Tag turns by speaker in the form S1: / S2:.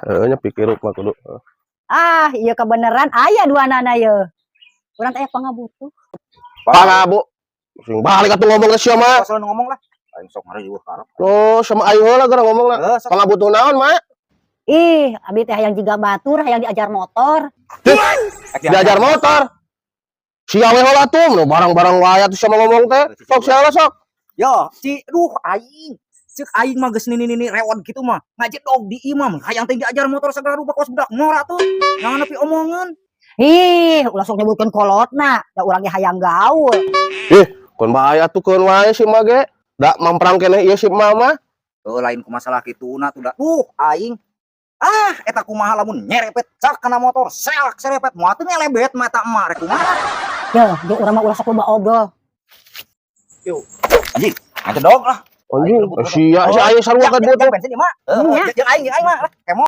S1: Heuh nya, pikirup mah kudu.
S2: Ah, iya kebenaran aya duanana ye. Urang teh aya pangabutuh.
S1: Pangabu. Sing balik atuh ngomong ke sia mah.
S3: Asal ngomong lah. Aing sok ngariweuh karep.
S1: Loh, sama aing heula gara ngomong lah.
S3: Heuh, sok.
S1: Pangabutuh naon, Mak?
S2: Ih, abi teh hayang jiga batur, hayang diajar motor.
S1: Diajar motor. Sia we heula tuh, nu barang-barang wae atuh sama ngomong teh. Sok sia heula sok.
S3: Yo, Ci, duh aing. Cek aing mah geus nini-nini rewon kitu mah. Ngajedog di imam, hayang teh diajar motor segala rupa kos budak ngora tuh. Jangan nepi omongan.
S2: Ih, ulah sok nyebutkeun kolotna, da urang ge hayang gaul.
S1: Ih, keun bahaya tuh, keun wae si mah ge. Da mamprang keneh ieu si mama.
S3: Oh, lain ku masalah kituna tuh da. Duh, aing. Ah, eta kumaha lamun nyerepet cak kana motor, selak serepet, moal teu ngelebet mata emak rek kumaha.
S2: Yeuh, jeung urang mah ulah sok loba obrol.
S3: Anjing, ngajedog lah.
S1: Anjing, sia si aing sarua kan butuh.
S3: Bensin ieu mah. Heuh,
S2: Iya.
S3: jeung aing mah lah, kemo.